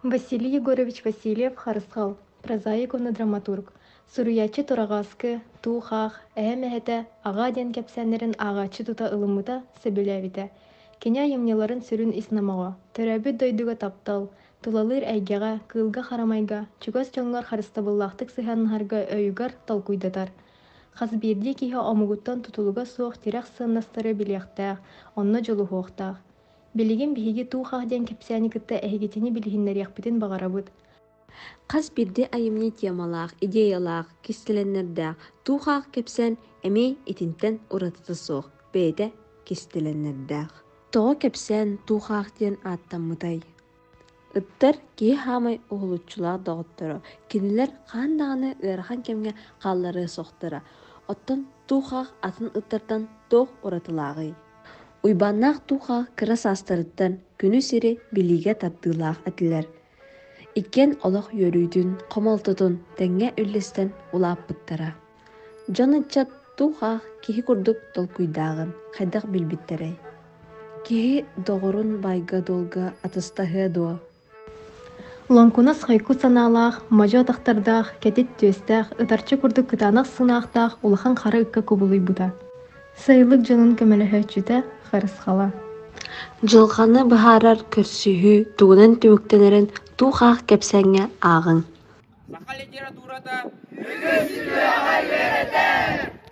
Василий Егорович Васильев-Харысхал, прозаик уонна драматург, суруйааччы Тураҕааскы, Туу-хаах, Эһэм эһэтэ, Аҕаа диэн кэпсээннэрин ааҕааччы тута ылыммыта, сөбүлээбитэ. Кини айымньыларын сүрүн ис номоҕо, төрөөбүт дойдуга таптал, тулалыыр эйгэҕэ, кыылга-харамайга, чугас дьоҥҥор харыстабыллаахтык сыһыаннаһарга өйүгэр толкуйдатар. Хас биирдии киһи омугуттан тутулуга суох тирэх сыаннастары билиэхтээх, онно дьулуһуохтаах. Билигин биһиги Туу-хаах диэн кэпсээни кытта эһигитини билиһиннэриэхпитин баҕарабыт. Хас биирдии айымньы темалаах, идеялаах, кистэлэҥнэрдээх, туу-хаах кэпсээн эмиэ итинтэн уратыта суох, бэйэтэ кистэлэҥнэрдээх. Тоҕо кэпсээн туу-хаах диэн ааттаммытай? Ыттар киһи хаамай уһулуччулаах доҕотторо, кинилэр хаһан даҕаны ыарахан кэмҥэ хаалларыа суохтара. Оттон туу-хаах атын ыттартан туох уратылааҕый? Уйбааннаах туу-хаах кыра саастарыттан күнү-сири билиигэ тардыылаах этилэр. Иккиэн олох үөрүүтүн, хомолтотун тэҥҥэ үллэстэн улааппыттара. Дьон ыччат туу-хаах киһи курдук толкуйдааҕын хайдах билбиттэрэй? Киһи доҕорун баайга-дуолга атастаһыа дуо? Лоҥкунас хойку санаалаах, модьу атахтардаах, кэтит түөстээх, ытарча курдук кытаанах сыҥаахтаах улахан хара ыкка кубулуйбута. Сайылык дьонун көмөлөһөөччүтэ Харысхала. Дьылҕаны быһаарар көрсүһүү тугунан түмүктэнэрин туу-хаах кэпсээҥҥэ ааҕыҥ. Саха литературата үгүс үөрэҕэ үөрэтэр.